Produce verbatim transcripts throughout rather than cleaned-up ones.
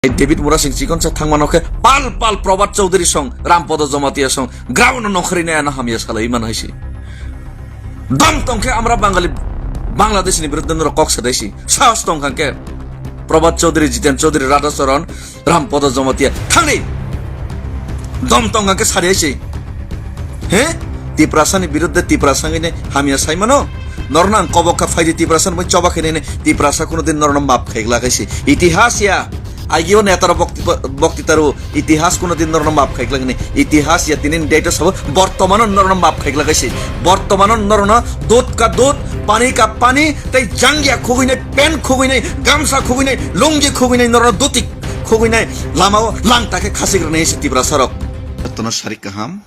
David Murasing chikonsa thangmano khe pal pal Probhat Chaudhary song, Rampodo Jamatia song, ground no nongkhorwi nai ano hamya salai man hai se. Dom tong khe amra Bangali, Bangladesh ni biruddhe norok kok sadai si. Sahos tong kha khe Probhat Chaudhary, Jiten Chaudhary, Radha Charan, Rampodo Jamatia thangni. Dom tong kha khe sari hai se. He? Tiprasa ni biruddhe Tiprasa ngini hamya sai mano? Norno ang kobok kha phaidi Tiprasa ni choba khe nini Tiprasa kuno din norno map khai glak hai se. Itihas ya. Aigio netaro bokti, bokti taru itihas kuno din norno map khai glak ni. Itihas ya tinin date sabo bortomano norno map khai glak hai se. Bortomano norno dud ka dud, pani ka pani, tei jangya khugui nai, pen khugui nai, gamsa khugui nai, lungji khugui nai, norno duti khugui nai, lamao lang ta khe khasik rwnai se Tiprasa rok. Tono sarik kaham.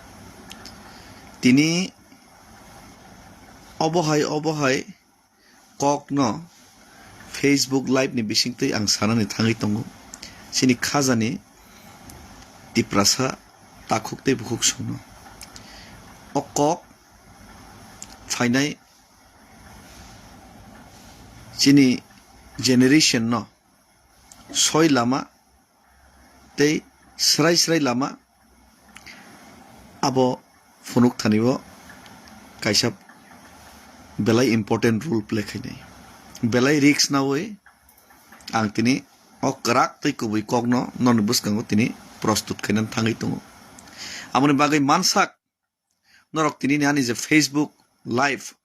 Tini obo hai, obo hai kokno Facebook live ni bisingtwi ang sanani thangwi tongo. Chini khajani Tiprasa takhuk tei bukhuk songno. O kok phainai chini generation no soi lama tei srai srai lama abo phunuk thani o kaisa belai important role play khainai. Belai risk naui ang tini o kwrak tei kubui kokno noni bwskango tini prostut khainani thangwi tongo. Aboni bagwi mansak norok tini ani je Facebook live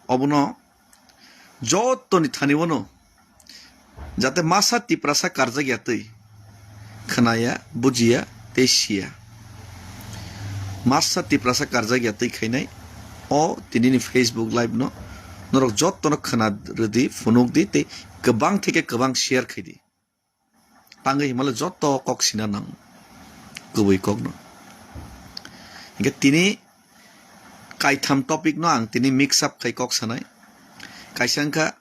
obono jottoni thani bono jate masa Tiprasa karjak ya twi khwnaya, bujiya tei siya. Masa Tiprasa karjak ya twi khainai o tinini Facebook live no norok jottono khwna rwdi, phunuk di tei kwbang theke kwbang share khaidi. Tangwi himale joto kok sina nang kubui kokno. Hingke tini kaitham topic no ang tini mix up khai kok sanai. Kaisa wngkha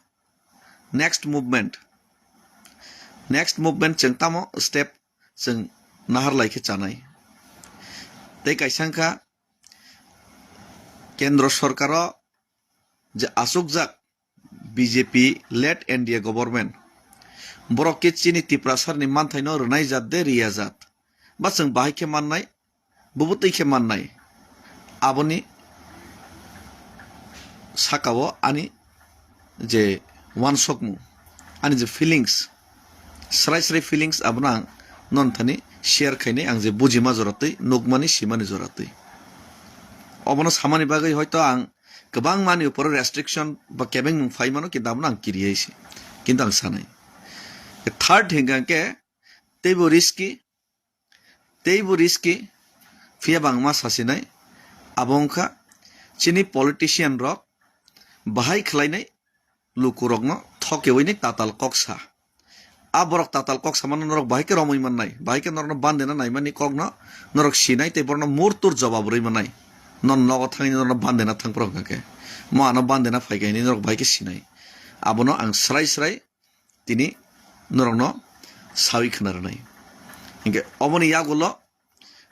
next movement. Next movement chwng tamo step chwng nahar lai khe chanai. Tei kaisa wngkha kendro sorkaro je achukjak B J P led India government. Borok khe chini Tiprasarni manthaino rwnai jat de riya jat. Ba chwng bahai khe mannai, bubo twi khe mannai. Aboni sakao ani je wansokmung, ani je feelings, srai srai feelings abono ang non thani share khainai, ang je bujima jora twi, nukmani, simani jora twi. Obono samani bagwi hoito ang kwbangmani uporo restriction ba kebengmung phai mano, kintu abono ang kiriya se. Kintu ang sanai. Third hingka khe teibo risky, teibo risky, phiya bangma sasinai. Abo wngkha chini politician rok bahai khlainai lukurokno thokewi ni tatal kok sa. A borok tatal kok samano norok bahai khe romwi mannai, bahai khe norokno bandena naimani kokno norok sinai tei borokno murtur jobab rwi mannai. Non nogo thangwi norokno bandena thangphuru hwnkha khe, mo ano bandena phaikha hinwi norok bahai khe sinai. Abono ang srai srai tini norokno sawi khna rwnai. Hinkhe oboni yagulo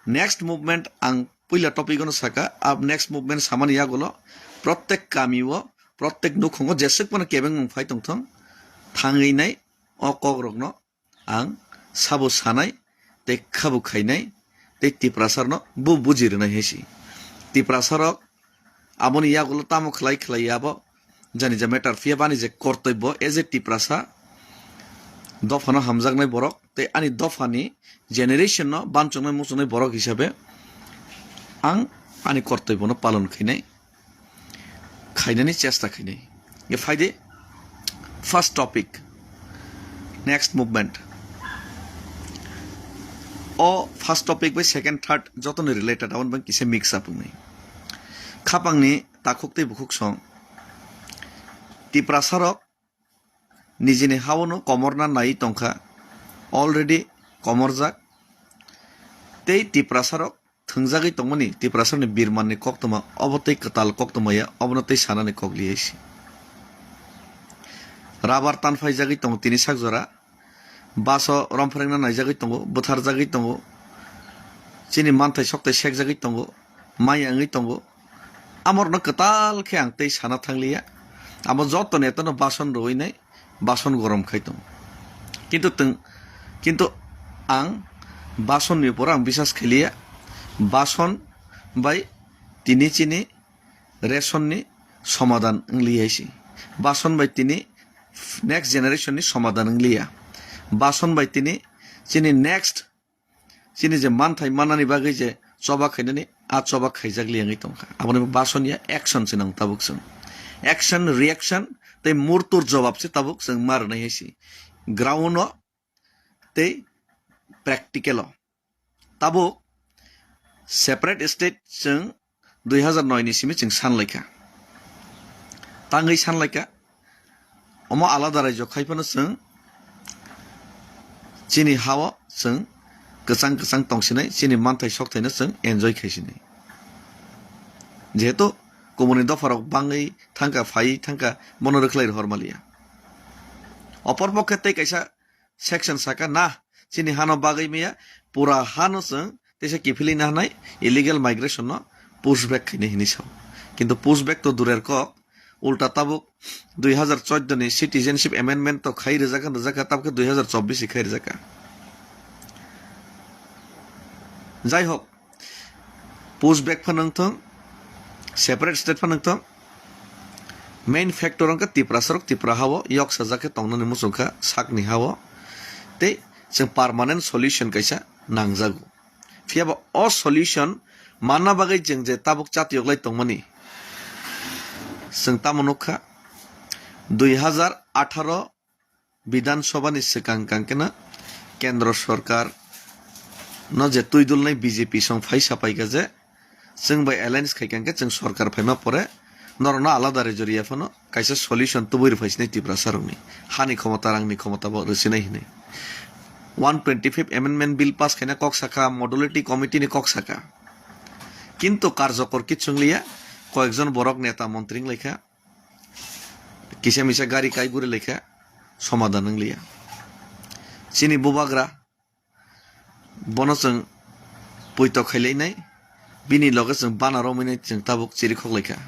next movement ang puila topic ono saka, ab next movement samani yagulo protek kami o, protek nukhungo jeswk phano kebengmung phai tongthong, thangwi nai o kokrokno ang sabo sanai tei khabo khainai tei Tiprasarno bo buji rwnai hai si. Tiprasarok aboni yagulo tamo khlai khlai abo jani ja matter phiya bani je kortobbo as a Tiprasa dophano hamjaknai borok tei ani dophani generation no banchoknai muchungnai borok hisabe ang ani kortobbo no palon khainai, khainani chesta khainai. Ye phaidi first topic, next movement. O first topic bai second, third jotoni related, aboni bai kisa mix up wngnai. Khapangni takhuk tei bukhuk song. Tiprasarok nijini haono komorna nai tongkha, already komorjak. Tei Tiprasarok thwngjagwi tongmani Tiprasarni birmanni koktwma, obo tei kwtal koktwma ya, obono tei sanani kok liyai si. Rabar tanphaijagwi tongo tini sak jora, baso romphwrengna naijagwi tongo, bwtharjagwi tongo, chini manthai sokthai sekjagwi tongo, mai wngwi tongo. Amorno kwtal khe ang tei sana thangliya. Amo joto netano bason rwui nai, bason gorom khai tongo. Kintu twng Kintu ang Bason ni upor ang biswas khailiya. Bason bai tini chini ration ni somadan wngli haisi. Bason bai tini next generation ni somadan wngliya. Bason bai tini chini next chini je manthai manani bagwi je choba khainani a choba khaijak li wngwi tongkha. Aboni Bason ya action se nang tabuk chwng. Action, reaction tei murtur jobab se tabuk chwng ma rwnai haisi. Ground o tei practical o. Tabuk separate state chwng dui hazar noi ni simi chwng sanlaikha. Tangwi sanlaikha. Omo alada raijo khai phano chwng chini hao chwng kwchang kwchang tongsinai, chini manthai sokthaino chwng enjoy khaisinai. Jehetu kubuni dopharok bangwi thangkha, phaiwi thangkha, bono rwkhlai rohor maliya. Opor pokhe tei kaisa section saka, na, chini hano bagwi maya, pura hano chwng teisa kiphilwi nahnai, illegal migration no push back khainai hinwi sao. Kintu push back to durer kok, ulta tabuk dui hazar chordo ni citizenship amendment to khai rijak kha, rijak kha, tabuk khe dui hazar chobbish khai rijak kha. Jai hok, push back phano wngthong, separate state phano wngthong, main factor wngkha Tiprasarok Tipra hao yoksajak khe tongnani muchungkha sakni hao, tei chwng permanent solution kaisa nangjago. Phiya ba o solution manna bagwi chwng je tabuk chatiyoklai tongmani, chwng tamo nukha, dui hazar atharo Bidhan Sabha ni swkang kang khe no Kendra Sarkar no je twi dulnai B J P song phai sapai kha je chwng bai alliance khai kang khe chwng sarkar phaima pore norokno alada raijo riya phano kaisa solution tubui rwphai sinai Tiprasa rokni hani khomota rangni khomota bo rwsinai hinwi. One twenty fifth amendment bill pass khaina kok sakha, modality committee ni kok sakha. Kintu karjokor kit chwngliya, koyekjon borok neta montri wnglaikha. Kisa misa gari kai guri laikha, somadan wngliya. Chini bubagra bono chwng puito khailainai, bini loge chwng bana romwi nai chwng tabuk chirikhok laikha.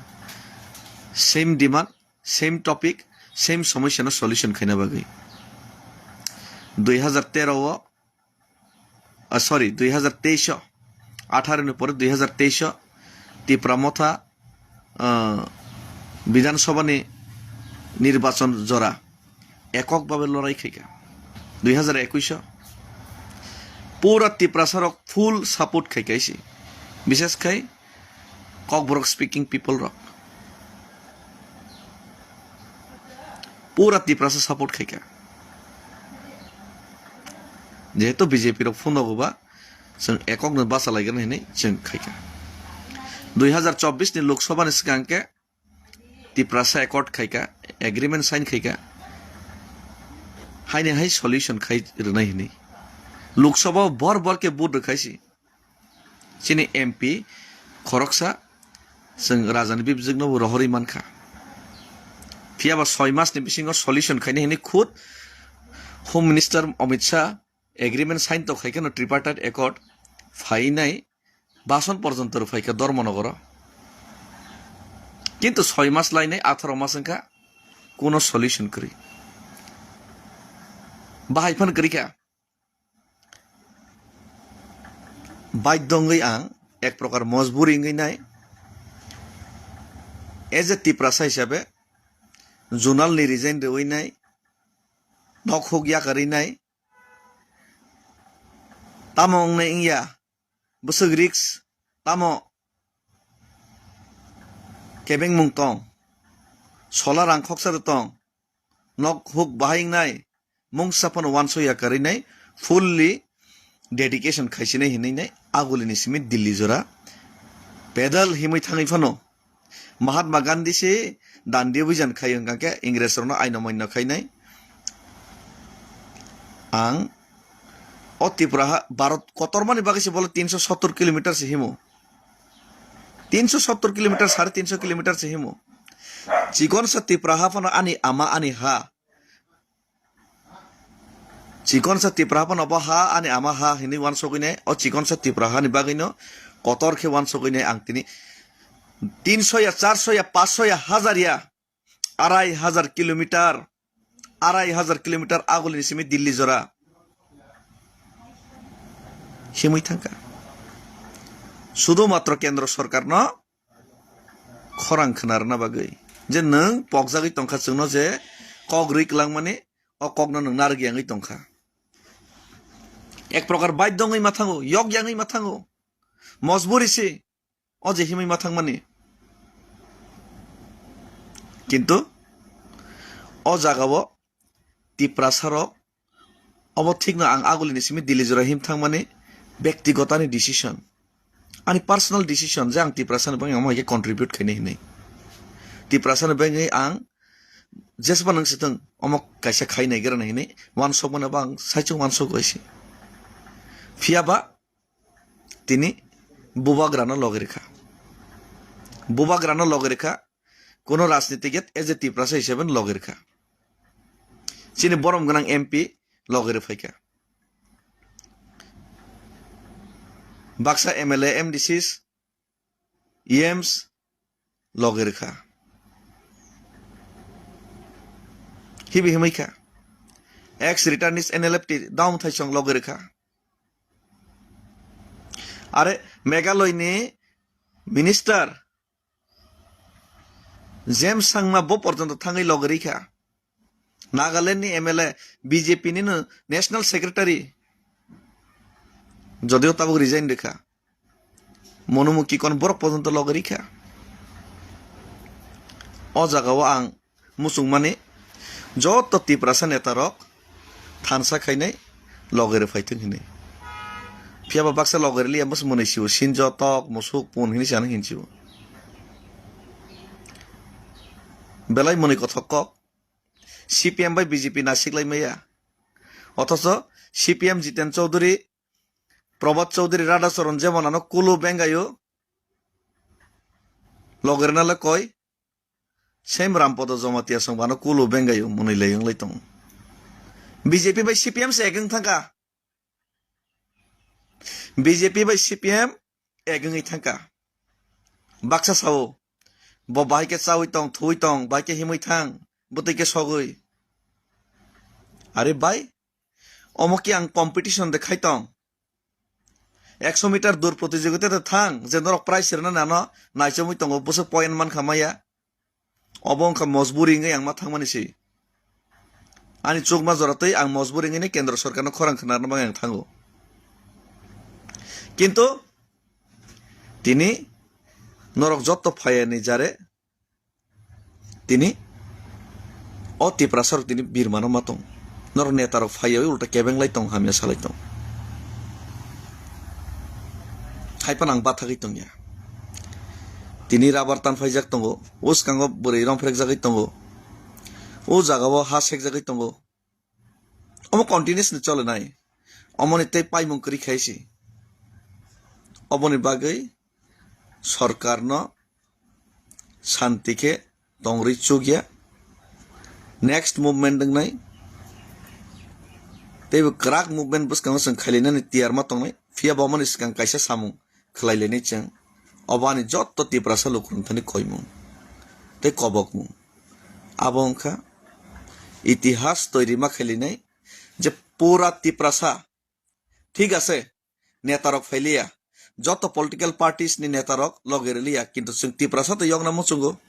Same demand, same topic, same somosya no solution khaina bagwi. Dui hazar tero o ah, sorry, dui hazar teis o, atharo ni pore dui hazar teis o Tipra Motha, ah, Bidhan Sabha ni nirbachon jora ekok babe lorai khaikha. Dui hazar ekush o pura Tiprasa rok full support khaikha isi. Bishes khai Kokborok speaking people rok pura Tiprasa support khaikha. Jehetu B J P rok phunogo ba chwng ekok no basa laigani hinwi chwng khaikha. Dui hazar chobbish ni Lok Sabha ni swkang khe Tiprasa accord khaikha, agreement sign khaikha. Haini hai solution khai rwnai hinwi. Lok Sabha o bor bor khe vote rwkhaisi. Chini M P khoroksa chwng rajani bibjwkno bo rohorwi mankha. Phiya ba soi masni bisingo solution khaina hwnwi khud Home Minister Amit Shah agreement sign to khaikha no tripartite accord phainai Bason porjonto rwphaikha Dharmanagaro. Kintu soi mas lainai atharo mas wngkha kuno solution kwrwi. Bahai phan kwrwikha. Baidho wngwi ang ek prokar mojburi wngwi nai. As a Tiprasa hisabe zonal ni resign rwui nai, nok huk yakarwi nai. Tamo wngnai wngya, bwswk risk, tamo kebengmung tong, sola rang khoksa tong, nok huk bahai wngnai, mungsa phano uansukya kwrwi nai, fully dedication khaisinai hinwi nai, agulini simi Delhi jora pedal himwi thangwi phano Mahatma Gandhi se dandi obijan khai hwnkha khe Ingres rokno aino maino khainai. Ang o Tripura ha Bharat kotormani bagwi se bole tinsho sottor kilometer se himo. Tinsho sottor kilometer, sare tinsho kilometer se himo. Chikonsa Tripura ha phano ani ama ani ha. Chikonsa Tripura ha phano bo ha ani ama ha hinwi uansukwi nai. O chikonsa Tripura hani bagwino kotor khe uansukwi nai ang tini tinsho ya, charsho ya, panchsho ya, hazar ya, arai hazar kilometer, arai hazar kilometer agulini simi Delhi jora. Himwi thangkha. Sudu matro kendro sorkarno khorang khna rwna bagwi. Je nwng pokjagwi tongkha chwngno je kok rwi kwlangmani, o kokno nwng narwk yangwi tongkha. Ek prokar baidhyo wngwi ma thango, yok yangwi ma thango. Mojburi se, o je himwi ma thangmani. Kintu o jagao Tiprasarok obo thikno ang agulini simi Delhi jora him thangmani bektigotani decision. Ani personal decision je ang Tiprasani bagwi omo hai khe contribute khainai hinwi. Tiprasani bagwi ang jesba nwng sitwng omo kaisa khai naigra nai hinwi wansokmano bo ang saichung wansok bai se. Phiya ba tini bubagrano logi rwkha. Bubagrano logi rwkha, kuno rajnitik as a Tiprasa hisabe logi rwkha. Chini borom gwnang M P logi rwphaikha. Baksa M L A, M D Cs, E Ms logi rwkha. Hibi himwi kha. Ex returnees N L F T Daum Thaisong logi rwkha. Are Meghalaya ni minister James Sangma bo porjonto thangwi logi rwkha. Nagaland ni M L A, B J P ni no national secretary, jodio tabuk resign rwkha. Monomu Kikon borok porjonto logi rwkha. O jagao ang muchungmani joto Tiprasa netarok thansa khainai logi rwphai thung hinwi. Phiya ba baksa logi rwliya, bwswk mwnwi sio, sinjo, tok, musuk, pun hinwi se ano hinsio. Belai mwnwi kothok kok. C P M bai B J P naisik lai maya. Othocho C P M Jiten Chaudhary, Prabhat Chaudhary, Radhacharan jemon ano kulu bengayo. Logi rwna le koi. Same Rampada Jamatia song bano kulu bengayo, mwnwi lai wnglai tongo. B J P bai C P M se ek wng thangkha. B J P bai C P M ek wngwi thangkha. Baksa sao, bo bahai khe chaui tong, thuwi tong, bahai khe himwi thang, bwtwi khe sogwi. Are bai, omo khe ang competition de khai tong. Ekso meter dur protijogita de thang, je norok prize rwna nano naichomwi tongo, bwswk point mankha maya. Obo wngkha mojburi wngwi ang ma thangmani se. Ani chukma jora twi ang mojburi wngwi kendro sorkarno khorang khna rwna bagwi ang thango. Kintu tini norok jotto phaiya ni jare tini o Tiprasa rok tini birmano ma tong. Norok neta rok phaiya ulta kebeng lai tong, hamya salai tong. Hai phano ang bathagwi tongya. Tini rubber tan phaijak tongo, o swkango bwrwi rong phrekjagwi tongo, o jagao ha sekjagwi tongo. Omo continuously cholenai. Omoni tei paimung kwrwi khai se. Oboni bagwi sorkarno santi khe tongrwi chukya. Next movement wngnai. Teibo kwrak movement bwskango chwng khailainani tiyar ma tongnai. Phiya bo omoni swkang kaisa samung khlai lainai chwng. Obo ani jotto Tiprasa lukurok thani koimung tei kobokmung. Abo wngkha itihas toiri ma khalinai je pura Tiprasa, thik ase, netarok phailiya, joto political parties ni netarok loge riliya, kintu chwng Tiprasa to yokna muchungo.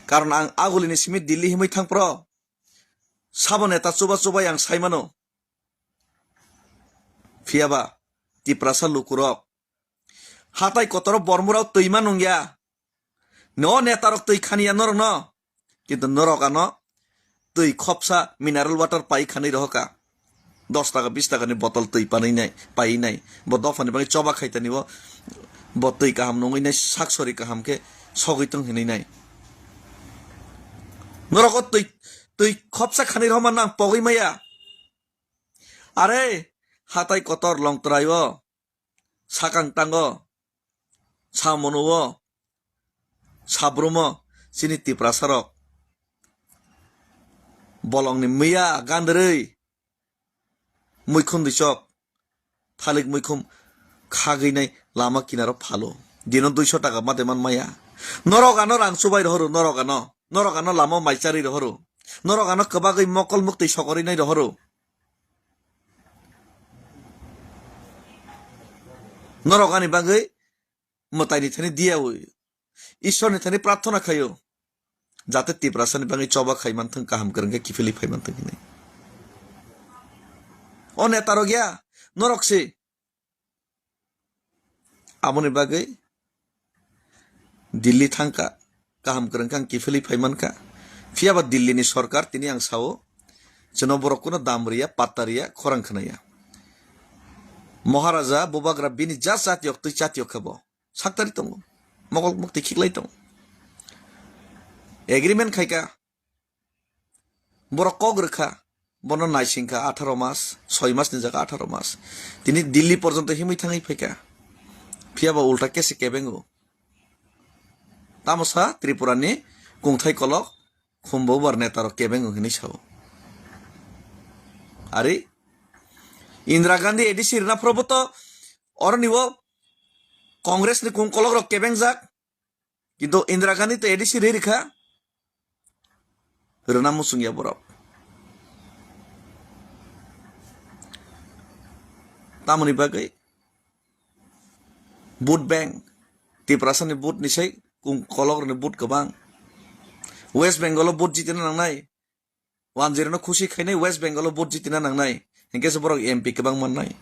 Karon ang agulini simi Delhi himwi thangpro, sabo neta chuba chubai ang saimano. Phiyaba Tiprasa lukurok hatai kotoro bormurao twi ma nungya. No netarok twi khaniya norokno. Kintu norok ano twi khopsa mineral water pai khanwi rohoka. Dos taka, bis taka ni botol twi panwi nai, pai nai. Bo dophani bagwi choba khaitani bo, bo twi kaham nungwi nai, sak sori kaham khe sogwi tong hinwi nai. Norok o twi, twi khopsa khanwi rohoma nang pogwi maya. Are, hatai kotor Longtrai o, sakang tango, samono o, sabrumo, chini Tiprasa rok. Bolongni miya gandrwi, muikhum dichok, thalik muikhum khagwi nai lama kinaro phalo. Dino duiso taka mate man maya. Norok ano rang chubai rohoro, norok ano. Norok ano lama mai charwi rohoro. Norok ano kwbagwi mokol muktwi sokorwi nai rohoro. Norok ani bagwi mwtaini thani diyaui, Ishwarni thani prarthana khaio, jate Tiprasani bagwi choba khai manthung, kaham kwrwng khe kiphilwi phai manthung hinwi. O netarok ya, norok se. Aboni bagwi Delhi thangkha, kaham kwrwng khe ang kiphilwi phai mankha. Phiyaba Delhi ni sorkar tini ang sao, chwno borok kuno dam riya, patta riya, khorang khwnaya. Maharaja Bubagra bini ja chati yok twi chati yok khe bo saktari tongo, mokol mukti khiklai tongo. Agreement khaika, borok kok rwkha, bono naisingkha atharo mas, soi mas ni jaga atharo mas. Tini Delhi porjonto himwi thangwi phaikha. Phiyaba ulta kesi kebengo. Tamosa Tripura ni kungthai kolok khumbo bar netarok kebengo hinwi sao. Ari Indira Gandhi A D C rwna phorobo to oroni o Congress ni kung kolok rok kebengjak. Kintu Indira Gandhi to A D C ri rikha, rwna muchung ya borok. Tamoni bagwi vote bank, Tiprasani vote ni sai kung kolok rwni vote kwbang. West Bengal o vote jitina nangnai, Wanjirino khusi khainai West Bengal o vote jitina nangnai, hinkhe se borok M P kwbang mannai.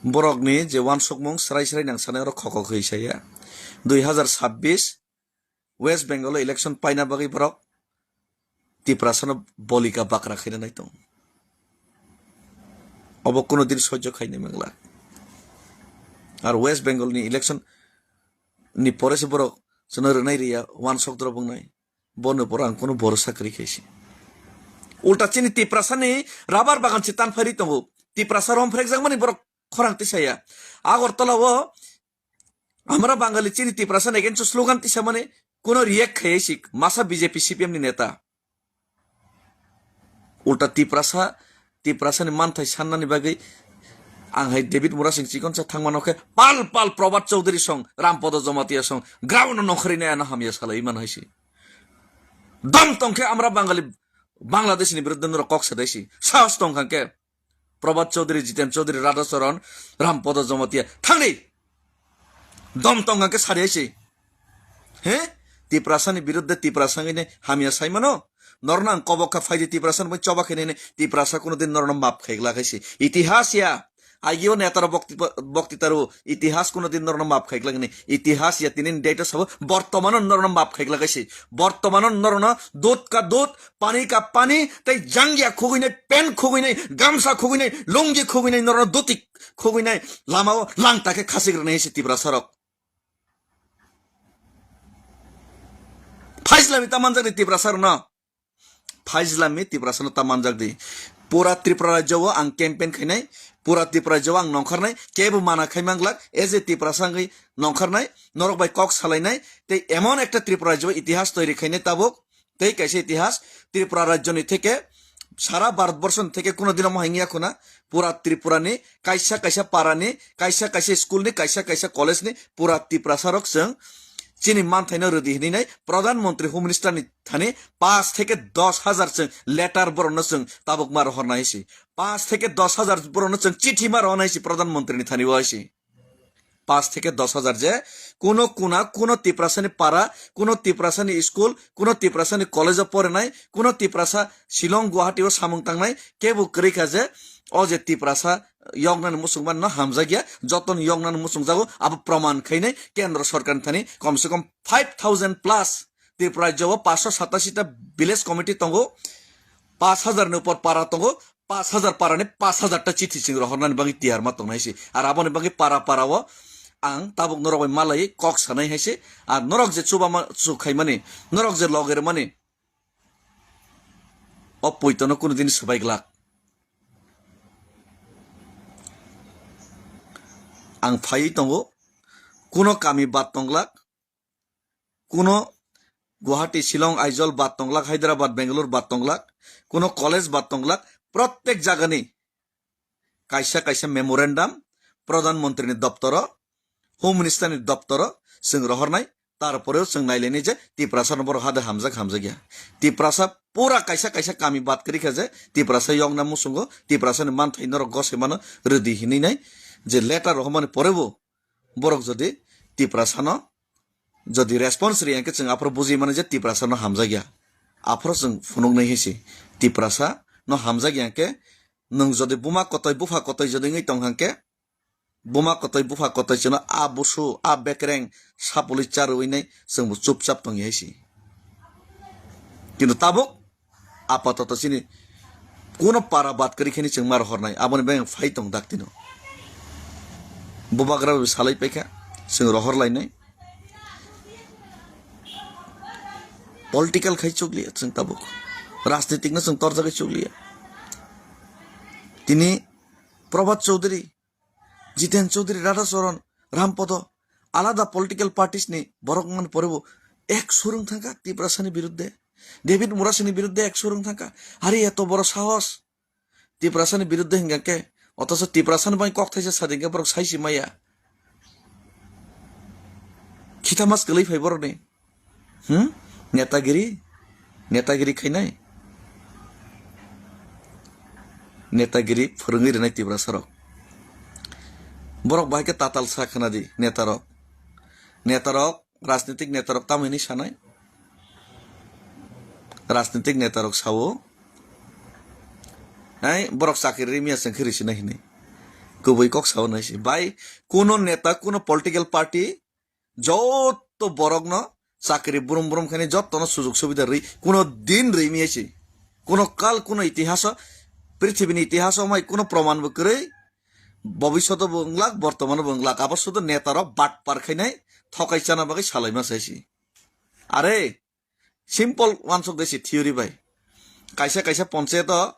Borokni je wansukmung srai srai nang sanai oro khokok hwi saya. Dui hazar sabbish West Bengal o election paina bagwi borok Tiprasano bolika bakra khaina nai tong. Obo kuno din sojjo khainai mangla. Ar West Bengal ni election ni pore se borok chwno rwnai riya, wansok doro bungnai. Bono pore ang kuno borosa kwrwi khaisi. Ulta chini Tiprasani rabar bagan se tanphairi tongo. Tiprasa romphrekjakmani borok khorang tisaya. Agartala o amra Bangali chini Tiprasani against o slogan tisamani kuno react khaiya si masa B J P C P M ni neta. Ulta Tiprasa, Tiprasani manthai sannani bagwi ang hai David Murasing chikonsa thangmano khe pal pal Prabhat Chaudhary song, Rampodo Jamatia song, ground no nongkhorwi nai ano hamya salai man hai si. Dom tong khe amra Bangali Bangladesh ni biruddhe norok kok sadai si. Sahos tong kha khe Prabhat Chaudhary, Jiten Chaudhary, Radha Charan, Rampodo Jamatia thangdi. Dom tong kha khe sari hai si. He? Tiprasani biruddhe Tiprasa wngwi nai hamya saimano. Norno ang kobok kha phaidi Tiprasa ni choba khe nini Tiprasa kuno din norno map khaigla khaisi. Itihas ya. Agio netaro bokti, bokti taru itihas kuno din norno map khaigla khaini. Itihas ya tinin date sabo bortomano norno map khaigla khaisi. Bortomano norno dud ka dud, pani ka pani, tei jangya khugui nai, pen khugui nai, gamsa khugui nai, lungi khugui nai, norno duti khugui nai, lamao langta khe khasik rwnai si Tiprasa rok. Phaislami ta manjakdi Tiprasa rokno. Phaislami Tiprasano ta manjakdi. Pura Tripura rajyo o ang campaign khainai, pura Tripura rajyo o ang nongkharnai, kebo mana khai manglak, as a Tiprasa wngwi nongkharnai, norok bai kok salainai, tei emon ekta Tripura rajyo o itihas toiri khainai tabuk, tei kaisa itihas Tripura rajyoni theke sara Bharat borshoni theke kuno dino mohai wngya khuna, pura Tripurani kaisa kaisa parani, kaisa kaisa schoolni, kaisa kaisa collegeni pura Tiprasarok chwng chini manthaino rwdi hwnwi nai Pradhan Mantri Home Ministerni thani paanch theke dos hajar chwng letter borokno chwng tabuk ma rohornai si. Paanch theke dos hajar borokno chwng chithi ma rohornai si Pradhan Mantrini thani o si. Paanch theke dos hajar je kuno kuna, kuno Tiprasani para, kuno Tiprasani school, kuno Tiprasani college o porinai, kuno Tiprasa Shillong, Guwahati o samung tangnai, kebo kwrwi kha je o je Tiprasa yoknani muchungmani no hamjakya, jotono yoknani muchungjago, abo proman khainai kendro sorkarni thani komse kom five thousand plus Tripura rajyo o paanch sho satasita village committee tongo, paanch hajar ni upor para tongo, paanch hajar para ni paanch hajar ta chithi chwng rohornani bagwi tiyar ma tongnai si. Ar aboni bagwi para para o ang tabuk norok bai malai kok sanai hai se. Ar norok je chuba ma chu khaimani, norok je loge rwmani, o poito no kuno din swbai glak. Ang phaiwi tongo, kuno kami bad tonglak, kuno Guwahati, Shillong, Aizawl bad tonglak, Hyderabad, Bangalore bad tonglak, kuno college bad tonglak, prottek jagani kaisa kaisa memorandum Pradhan Mantri ni doptoro, Home Minister ni doptoro chwng rohornai, Tarpore chwng nailainai je Tiprasa no borok hade hamjak hamjak ya. Tiprasa pura kaisa kaisa kami bad kwrwi kha je Tiprasa yokna muchungo, Tiprasa ni manthai norok gosoi mano rwdi hinwi nai je letter rohormani pore bo borok jodi Tiprasa no jodi response rwya hwnkhe chwng aphuru bujui mano je Tiprasa no hamjak ya. Aphuru chwng phunuknai hinsi Tiprasa no hamjak ya hwnkhe nwng jodi buma kotoi bupha kotoi jodi wngwi tong hwnkhe buma kotoi bupha kotoi chwngno a busu a bekreng sapului charwi nai chwngbo chupchap tongya hai si. Kintu tabuk apatoto chini kuno para bad kwrwi khani chwng ma rohornai aboni bagwi phai tong daktino. Bubagra bo salai paikha chwng rohor lainai. Political khai chukliya chwng tabuk. Rajnitik no chwng torjagwi chukliya. Tini Prabhat Chaudhary, Jiten Chaudhary, Radha Charan, Rampodo, alada political parties ni borok wngmani pore bo ek surung thangkha Tiprasani biruddhe. David Murasini biruddhe ek surung thangkha. Hari eto boro sahos. Tiprasani biruddhe hingkha khe, otoso Tiprasani bai kok thaisa sadi hingkhe borok saisi maya. Khita mas kwlwi phai borokni. Hmm? Netagiri? Netagiri khainai? Netagiri phwrwngwi rwnai Tiprasarok. Borok bahai khe tatal sa khna di netarok. Netarok, rajnitik netarok tamo hinwi sanai? Rajnitik netarok sao, "Ai, borok chakri rimya chwng khe risinai," hinwi. Kubui kok sao nai si. Bai, kuno neta, kuno political party, joto borokno chakri brum brum khainai, jotono sujug subida rwi, kuno din rwi miyai si. Kuno kal, kuno itihaso, prithibini itihaso mai kuno proman bo kwrwi, bobishoto bo wnglak, bortomano bo wnglak. Abo sudo netarok batpar khainai, thokai chana bagwi salaima sai si. Are, simple wansuk de si theory bai. Kaisa kaisa ponchayato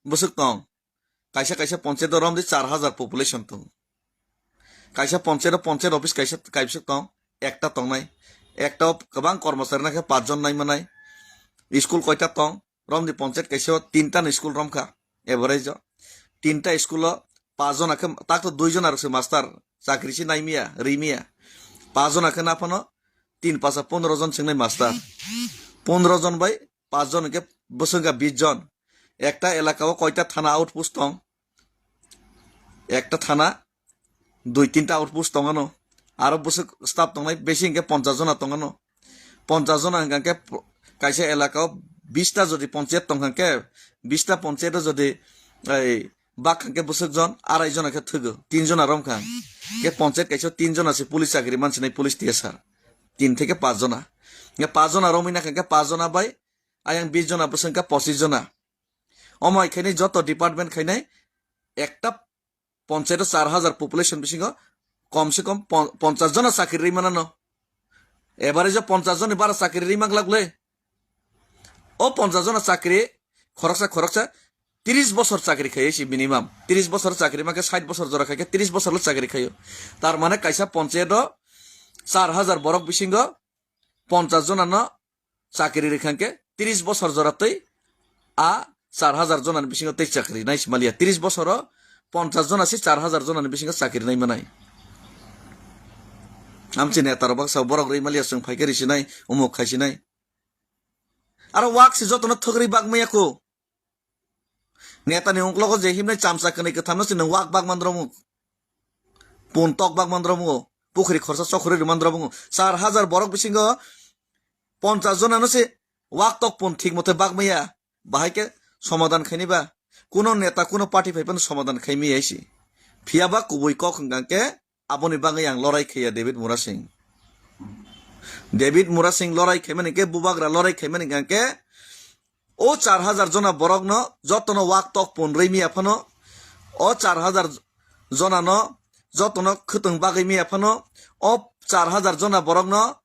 bwswk tong. Kaisa kaisa ponchayato romdi char hajar population tong. Kaisa ponchayato ponchayat office kaisa kaibwswk tong, ekta tongnai. Ekta o kwbang kormochari nakhe pachjon naimanai. School koita tong? Romdi ponchayat kaisa o tinta ni school romkha. Average o tinta school o pachjona khe, tak to duijona rokse master, chakri se naimiya, rimiya. Pachjona khe naphano tin pacha pondro jon chengnai master. Pondro jon bai pachjon hwnkhe bwswk wngkha bis jon. Ekta elaka o koita thana outpost tong? Ekta thana, dui tinta outpost tongano. Aro bwswk staff tongnai besi hwnkhe ponchas jona tongano. Ponchas jona hwnkha khe kaisa elaka o bista jodi ponchayat tongkha khe, bista ponchayat o jodi ei bak hwnkhe bwswk jon arai jona khe thwgo, tin jona romkha. Khe ponchayat kaisa o tin jona se police chakri mansinai, police T S R. Tin theke pach jona. Khe pach jona romwi nakha khe pach jona bai ayang bis jona bwswk khe pochis jona. Omo hai khainai joto department khainai ekta ponchayat o char hajar population bisingo kom se kom pon-, ponchas jona chakri rwi manano. Average o ponchas joni bara chakri rwi manglak le. O ponchas jona chakri khoroksa khoroksa tris bosor chakri khai si minimum. Tris bosor chakri mankhe sait bosor jora khai khe tris bosor le chakri khaio. Tar mane kaisa ponchayat o char hajar borok bisingo ponchas jona no chakri rikha khe tris bosor jora tei a char hajar jona ni bisingo tei chakri nai si maliya. Tris bosor o ponchas jona se char hajar jona ni bisingo chakri nai manai. Amchi neta rok baksa borok rwi maliya, chwng phai khe risi nai, umuk khai si nai. Aro wak se jotono thwk rwi bak maya ko. Neta ni ungklogo je himnai chamsa kwnwi kwtham no se nwng wak bak man rwmuk. Pun tok bak man rwmuk. Pukhri khorsa chokhorwi rw man rwmuk. Char hajar borok bisingo ponchas jona no se wak tok pun thik mote bak maya. Bahai khe somadan khaini ba? Kuno neta, kuno party phai phano somadan khai maya si. Phiya ba kubui kok hwnkha khe aboni bagwi ang lorai khaiya David Murasing. David Murasing lorai khaimani khe, bubagra lorai khaimani hwnkha khe, o char hajar jona borokno jotono wak tok pun rwi maya phano, o char hajar jonano jotono khwtwng bagwi maya phano, o char hajar jona borokno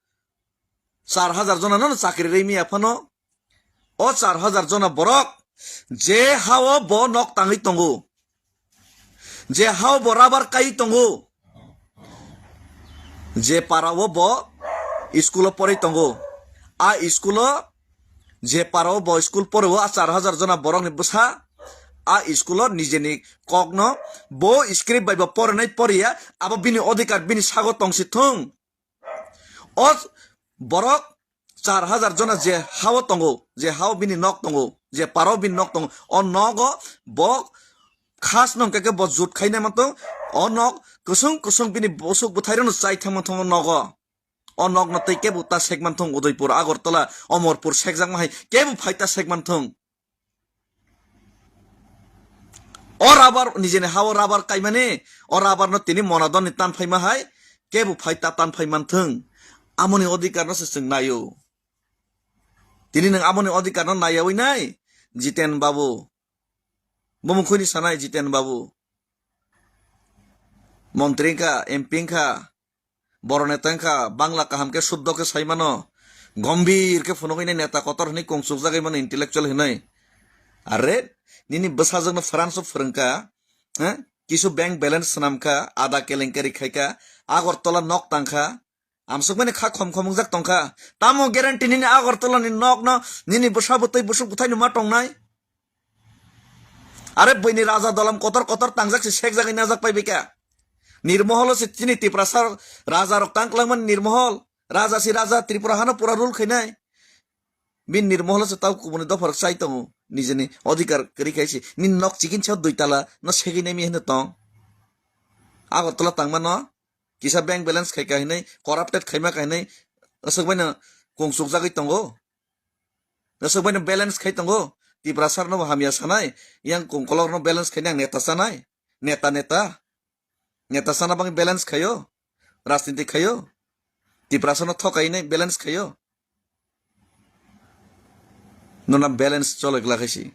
char hajar jona no chakri rwi maya phano, o char hajar jona borok je hao bo nok tangwi tongo, je hao bo rabar kai tongo, je para o bo school o porwi tongo, a school o je para o bo school pore o a char hajar jona borok ni bwsa a school o nijeni kok no bo script bai bo porinai poriya, abo bini odhikar, bini sago tongsi thung. O Borok char hajar jona je hao tongo, je hao bini nok tongo, je paro bini nok tongo, o nogo bo khas nong khe bo jut khaina mantong, o nok kusung kusung bini bosuk bwthai rokno chai thang mantong o nogo. O nokno tei kebo ta sek manthung, Udaipur, Agartala, Omorpur sekjakma hai kebo phai ta sek manthung. O rubber, nijeni hao rubber kaimani, o rubber no tini monadon ni tan phaima hai kebo phai ta tan phai manthung. Amoni odhikar no se chwng naio. Tini nwng amoni odhikar no naiyawi nai, Jiten Babu. Bumung khuni sanai Jiten Babu. Montri wngkha, M P wngkha, boro neta wngkha, Bangla kaham khe suddho khe sai mano, gombhir khe phunugwi nai neta kotor hwnwi kungsukjagwi mano intellectual hwnwi. Are, nini bwsajwkno France o phwrwngkha, he? Kisu bank balance swnamkha, ada kelenkari khaikha, Agartala nok tangkha, amsukmani kha khom khom wngjak tongkha. Tamo guarantee nini Agartala ni nokno nini bwsa bwtwi bwswk bwthaino ma tongnai? Are buini raja dolam kotor kotor tangjak se sekjagwi najak pai bika. Nirmoholo se chini Tiprasa raja rok tang kwlangmani Nirmohol. Raja si raja Tripura hano pura rule khainai. Bin Nirmoholo se tau kubuni dopha rok chai tongo. Nijeni odhikar kwrwi khai se. Nini nok chikin sa dui tala no segwi nai mi hino tong. Agartala tangmano kisa bank balance khai ka hinai, corrupted khaima ka hinai, aswk baino kungsukjagwi tongo. Aswk baino balance khai tongo. Tiprasa rokno bo hamya sanai, yang kongkolok rokno balance khainai ang neta sanai. Neta, neta. Neta sana bagwi balance khaio. Rajniti khaio. Tiprasa no thokainai balance khaio. Nona balance choloi glak hai si.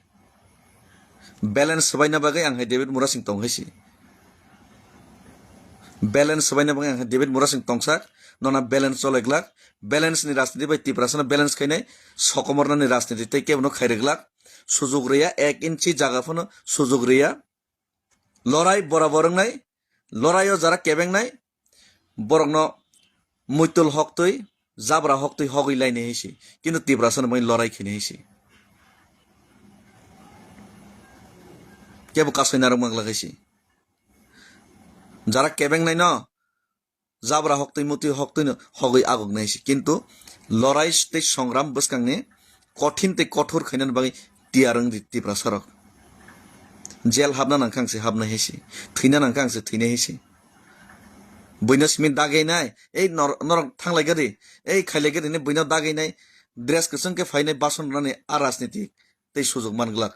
Balance swbaina bagwi ang hai David Murasing tong hai si. Balance swbaina bagwi ang hai David Murasing tongsak. Nona balance choloi glak. Balance ni rajniti bai Tiprasa no balance khainai. Sokomorna ni rajniti tei kebo no khairwi glak. Sujuk riya ek inchi jaga phano sujuk riya. Lorai borabor wngnai, lorai o jara kebengnai, borokno muitul hoktwi, jabra hoktwi hogwi lainai hai se. Kintu Tiprasa no bai lorai khainai hai se. Kebo kasai narwk manglak hai se. Jara kebengnai no, jabra hoktwi mutwi hoktwino hogwi agok nai se. Kintu lorai tei songram bwskangni kothin tei kothor khainani bagwi tiyar wng di Tiprasa rok. Jail habna nangkha ang se habnai hai se, thwina nangkha ang se thwinai hai se. Buino simi dagainai, ei nor-, norok thanglai gari, ei khailai gari hinwi buino dagainai, dress kwchwng khe phainai bason rwnani a rajniti tei sujok man glak.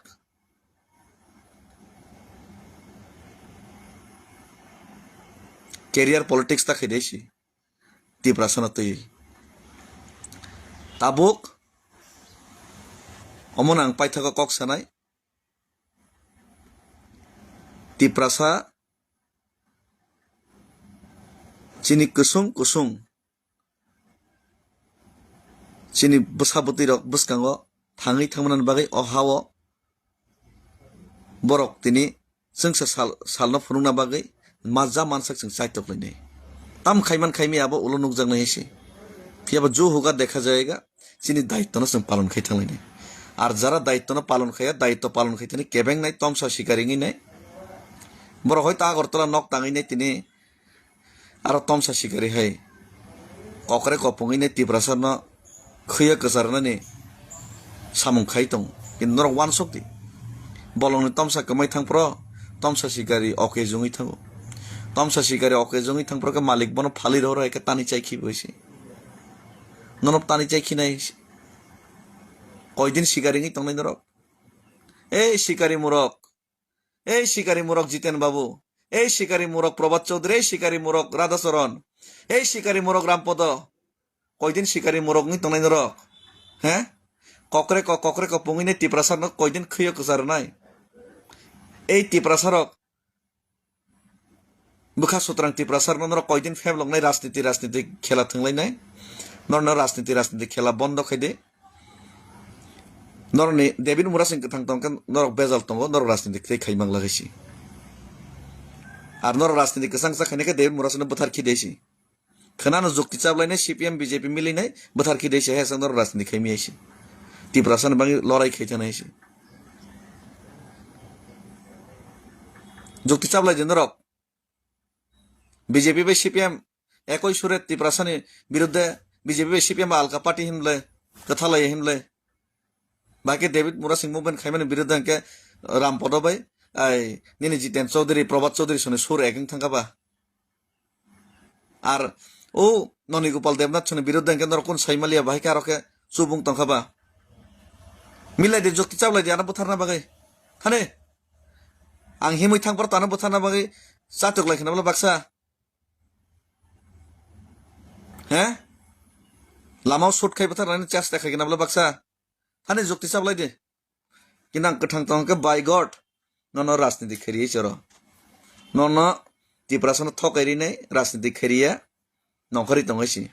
Career politics ta khaidai si Tiprasa no twi. Tabuk omo nang paithago kok sanai. Tiprasa chini kusung kusung chini bwsa bwtwi rok bwskango thangwi thangmani bagwi o hao borok tini chwngsa sal, salno phunukna bagwi ma ja mansak chwng chaitok lainai. Tam khaiman khaimi abo ulo nukjaknai hai se. Phiyaba jo hoga dekha jayega chini daitwno chwng palon khai thanglainai. Ar jara daitwno palon khaiya, daitw palon khai thani kebengnai tomsa sikari wngwi nai. Borok hoito Agartala nok tangwi nai tini aro tomsa sikari hai kokre kopongwi nai Tiprasa no khwiya kwcharnani samung khai tong. Kintu norok wansok di. Bolongni tomsa kwmai thangphro, tomsa sikari oke jungwi thango. Tomsa sikari oke jungwi thangphro khe malik bono phalwi rohor hai khe tani chai khibi se. Nono tani chai khinai. Koidin sikari wngwi tongnai norok? Ei sikari murok. Ei sikari murok Jiten Babu. Ei sikari murok Probhat Chaudhary. Ei sikari murok Radhacharan. Ei sikari murok Rampodo. Koidin sikari murok wngwi tongnai norok? He? Kokre ko, kokre ko pungwi nai Tiprasa no koidin khwiyo kwcharnai? Ei Tiprasa rok. Bwkha sutrang Tiprasa rokno norok koidin phem loknai rajniti, rajniti khela thwnglainai. Norno rajniti, rajniti khela bondo khai di. Norokni David Murasing kwthang tongkhe norok bejal tongo, norok rajniti tei khai mang lagai si. Ar norok rajniti kwchang cha khainai khe David Murasingno bwthar khi dei si. Khwnano jukti chaplainai C P M B J P milinai bwthar khi dei si, hai se norok rajniti khai miyai si. Tiprasa ni bagwi lorai khai thanai si. Jukti chaplai di norok. B J P bai C P M ekoi sure Tiprasani biruddhe B J P bai C P M alka party hinble, kwthalai hinble. Bahai khe David Murasing movement khaimani birodha hwnkhe Ram Podo bai, ai, nini Jiten Chaudhary, Prabhat Chaudhary soni sur ek wng thangkha ba. Ar o Noni Gopal Debnath soni birodha hwnkhe norok kun saimaliya bahai khe aro khe chubung tongkha ba. Milai di, jukti chablai di, ano butharna bagwi. Thani. Ang himwi thangphar tano butharna bagwi chatok lai khna bwla baksa. He? Lamao shoot khai bwtharnani chesta khai khna bwla baksa. Thani jukti chablai di. Kinang kwthang tong khe by God. Nono rajniti khairiyai choro. Nono Tiprasano thokai rinai rajniti khairiya. Nongkhorwi tongwi si.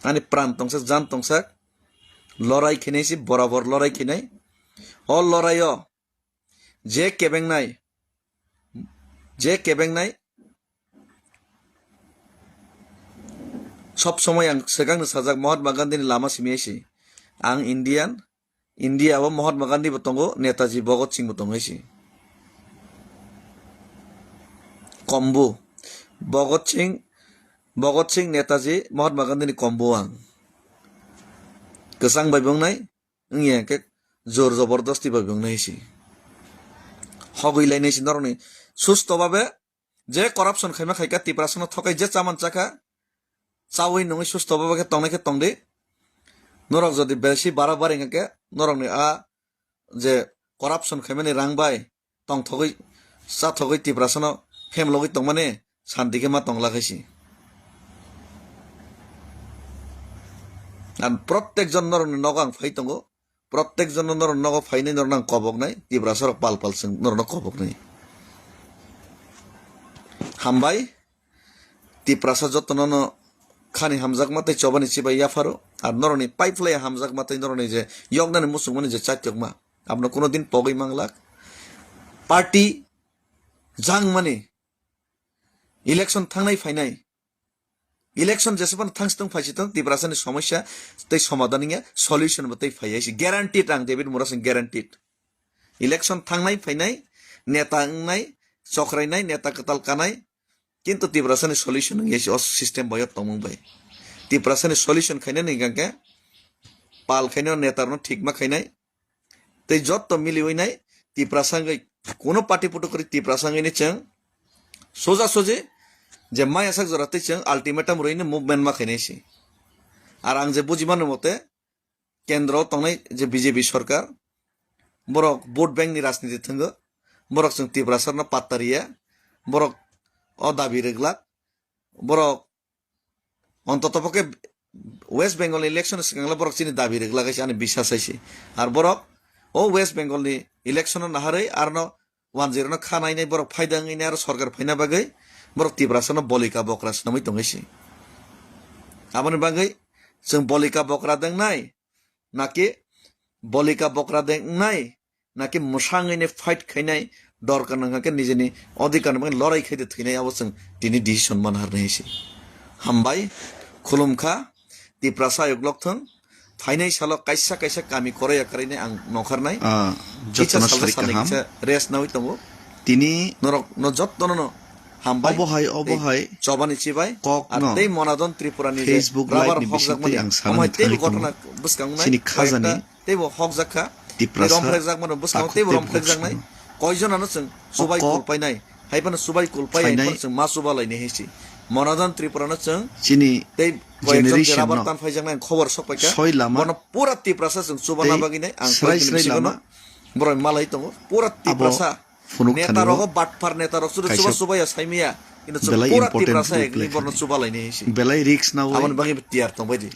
Ani pran tongsak, jan tongsak. Lorai khinai si, borabor lorai khinai. O loraio je kebengnai, je kebengnai, sob somoi ang swkangno sajak Mahatma Gandhini lama simi si. Ang Indian, India o Mahatma Gandhi bo tongo, Netaji Bhagat Singh bo tongo si. Kombu. Bhagat Singh, Bhagat Singh, Netaji, Mahatma Gandhini kombu ang. Kwchang bai bo wngnai, wngya khe jor jabardasti bai bo wngnai si. Hogwi lainai si norokni susto babe je corruption khaima khaikha Tiprasano thokai je chaman chakha, chawi nungwi susto babe khe tongnai khe tongdi. Norok jodi besi bara bari wngkha khe norokni a je corruption khaimani rang bai tongthogwi chathogwi Tiprasano phemlogwi tongmani santi khe ma tongla khaisi. Ang protek jon norokni nogo ang phai tongo, protek jon norok nogo phainai norokno ang koboknai, Tiprasarok pal pal chwng norokno koboknai. Hambai, Tiprasa jotono no khani hamjakma tei chobani chibai yapharo, ar norokni pipeline hamjakma tei norokni je yoknani muchungmani je chaityokma, abono kuno din pogwi manglak. Party jangmani election thangnai phainai, election jesebano thangsi tong phaisi tong, Tiprasani somosya tei somadhan wngya, solution bo tei phaiya si guaranteed, ang David Murasing guaranteed. Election thangnai phainai, neta wngnai, chokrainai, neta kwtal kanai, kintu Tiprasani solution wngya si o system bai o tongmung bai. Tiprasani solution khainani hwnkha khe pal khainai, o neta rokno thikma khainai, tei jotto miliwi nai Tiprasa wngwi, kuno party puto kwrwi Tiprasa wngwi ni chwng soja soji je maya sak jora tei chwng ultimatum rwini movement ma khainai si. Ar ang je buji mano mote kendro tongnai je B J P sorkar, borok vote bank ni rajniti thwngo, borok chwng Tiprasa no patta riya, borok o dabi rwglak, borok Ontoto pokhe West Bengal ni election swkang le borok chini dabi rwglak hai se ani bisas hai se. Ar borok o West Bengal ni election no naharwi arno one zero no kha nainai borok phaida wngwi nai aro sorkar phaina bagwi borok Tiprasa no bolika bokra swnamwi tongwi se. Aboni bagwi chwng bolika bokra de wngnai, naki bolika bokra de wngnai, naki mwsangwi ni fight khainai, dorkar nangkha khe nijini odhikar ni bagwi lorai khai de thwinai, abo chwng tini decision man har nai se. Hambai, khulumkha, Tiprasa ayuk lok thung, phainai salo kaisa kaisa kami koroi akarwi ni ang nongkhar nai. Ah, kisa jotono salo sarik sani kaham. Kisa rest nawi tongo. Tini norok no jotto no hambai. Obo hai, obo tei hai. Chobani chibai. Kok ar no tei Monadon Tripura ni je Facebook live rubber ni bising hokjakmani twi ang sanani amhai tei thangwi tongo. Ghotona bwskango nai. Chini khajani. Koi ekta Teibo hokjak kha. Tiprasa tei romphrekjak mano bwskango teibo takhuk tei romphrekjaknai. Koijonano chwng o chubai kok kulpainai. Haiphano chubai kulpai phainai. Haiphano chwng ma chuba lainai hai se. Monadon Tripura no chwng chini tei koyekjon generation rubber no tan phaijaknai ang khobor sok paikha. Soi lama. Bono pura Tiprasa chwng chuba tei na bagwi nai ang srai koyekjoni srai bisingo lama. No borok malai tongo. Pura abo Tiprasa. Phunuk neta thani rogo o batphar neta rok sudu kaisa chuba chuba ya saimiya. Kintu chwng belai pura important Tiprasa rok ekni borno lekha chuba lainai hai se. Belai risk na oi. Aboni bagwi tiyar tongbai di.